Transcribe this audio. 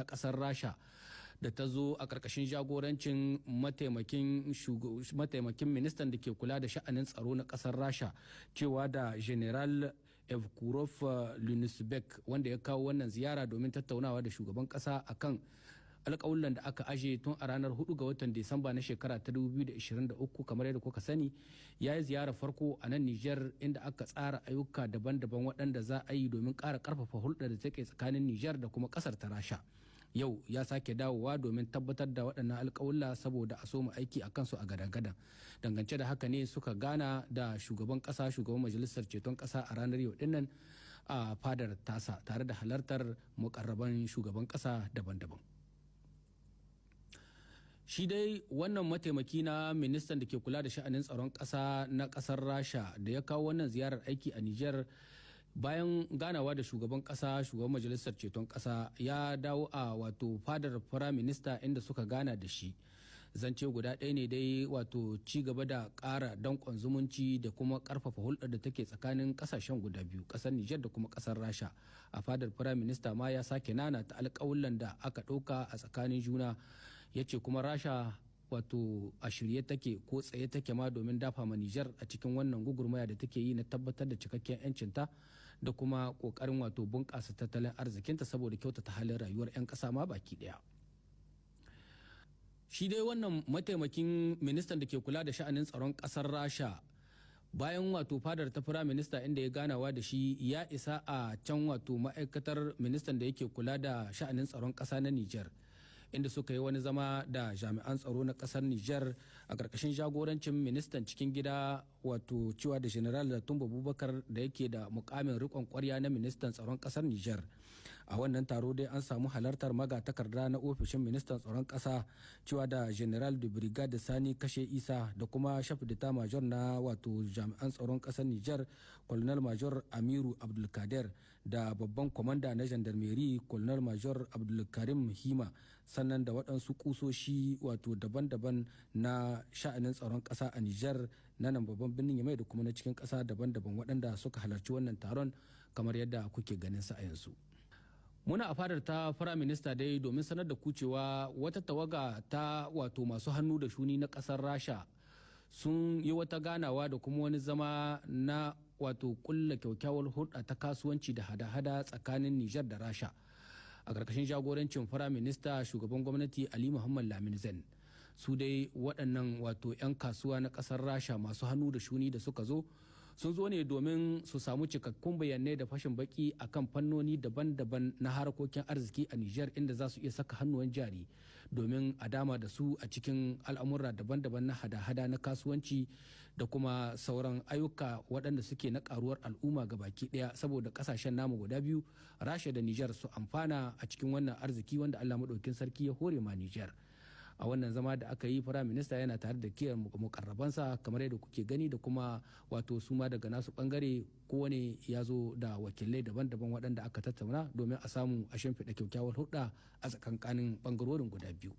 ta ƙasar Rasha da ta zo a ƙarƙashin jagorancin mataimakin ministan da ke kula da sha'anin tsaro na ƙasar Rasha, cewa da General Evkurov Lunisbek, wanda ya kawo wannan ziyara domin tattaunawa da shugaban ƙasa akan alƙawullan da aka aje tun a ranar 4 ga watan Disamba na shekara ta 2023. Kamar yadda kuka sani, ya yi ziyarar farko a nan Nijar, inda aka tsara ayyuka daban-daban waɗanda za a yi domin ƙara ƙarfafa hulɗar da take tsakanin Nijar da kuma ƙasar ta Rasha. Yau ya sake dawowa domin tabbatar da waɗannan alƙawulla saboda a soma aiki a kansu a gadan-gadan. Dangance da haka ne suka gana da shugaban ƙasa, shugaban Majalisar Ceton Ƙasa, a ranar yau dinnan a fadar tasa, tare da halartar mukarraban shugaban ƙasa daban-daban. Shi dai wannan mataimaki na ministan da ke kula da sha'anin tsaron ƙasa na ƙasar Rasha da ya kawo wannan ziyarar aiki a Nijar, bayan ganawa da shugaban kasa, shugaban Majalisar Ceton Kasa, ya dawo a wato fadar Firaminista, inda suka gana da shi. Zance guda ɗaya ne dai, wato ci gaba da ƙara danƙon zumunci da kuma ƙarfafa hulɗar da take tsakanin ƙasashen guda biyu, ƙasar Nijar da kuma ƙasar Rasha. A fadar Firaminista ma ya sake nana ta alƙawullan da aka ɗauka a tsakanin juna. Ya ce kuma Rasha wato a shirye take, ko tsaye take ma, domin dafa ma Nijar a cikin wannan gugurmaya da take yi na tabbatar da cikakken 'yancinta da kuma kokarin wato bunƙasa tattalin arzikinta saboda kyautata halin rayuwar 'yan ƙasa ma baki ɗaya. Shi dai wannan mataimakin ministan da ke kula da sha'anin tsaron ƙasar Rasha, bayan wato fadar ta Firaminista inda ya ganawa da shi, ya isa a can wato ma'aikatar ministan da yake kula da sha'anin tsaron ƙasa na Nijar, inda suka yi wani zama da jami'an tsaro na kasar Nijar a ƙarƙashin jagorancin ministan cikin gida, wato cewa da General Tumba Bubakar, da yake da mukamin rikon kwarya na ministan tsaron kasar Nijar. A wannan taro dai an samu halartar magatakarda na ofishin ministan tsaron kasa, cewa da General de Brigade Sani Kashe Isa, da kuma chef d'état major na wato jami'an tsaron kasar Nijar, Colonel Major Amiru Abdulkader, da babban kwamanda na gendarmerie, Colonel Major Abdulkarim Hima, sannan da waɗansu kusoshi wato daban-daban na sha'anin tsaron ƙasa a Nijar, na nan babban birnin Yamai da kuma na cikin ƙasa daban-daban, waɗanda suka halarci wannan taron kamar yadda kuke ganin sa a yanzu. Muna a fadar ta Firaminista dai domin sanar da ku cewa wata tawaga ta wato masu hannu da shuni na ƙasar Rasha sun yi wata ganawa da kuma wani zama na wato kulla kyaukyawar hulɗa ta kasuwanci da hada-hada tsakanin Nijar da Rasha a ƙarƙashin jagorancin Firaminista, shugaban gwamnati Ali Muhammad Lamin Zen. Su dai waɗannan wato 'yan kasuwa na ƙasar Rasha masu hannu da shuni da suka zo, sun zo ne domin su samu cikakkun bayanai da fashin baki akan fannoni daban-daban na harkokin arziki a Nijar, inda za su iya saka hannuwan jari domin a dama da su a cikin al'amura daban-daban na hada-hada na kasuwanci da kuma sauran ayyuka waɗanda suke na karuwar al'umma ga baki ɗaya, saboda ƙasashen namu guda biyu, Rasha da Nijar, su amfana a cikin wannan arziki wanda Allah Maɗaukin Sarki ya hore ma Nijar. A wannan zama da aka yi, Firayim Minista yana tare da kiyar mukarrabansa kamar yadda kuke gani, da kuma wato su ma daga nasu bangare kowane ya zo da wakilai daban-daban waɗanda aka tattauna domin a samu a shimfiɗa kyakkyawar hulɗa a tsakankanin bangarorin guda biyu.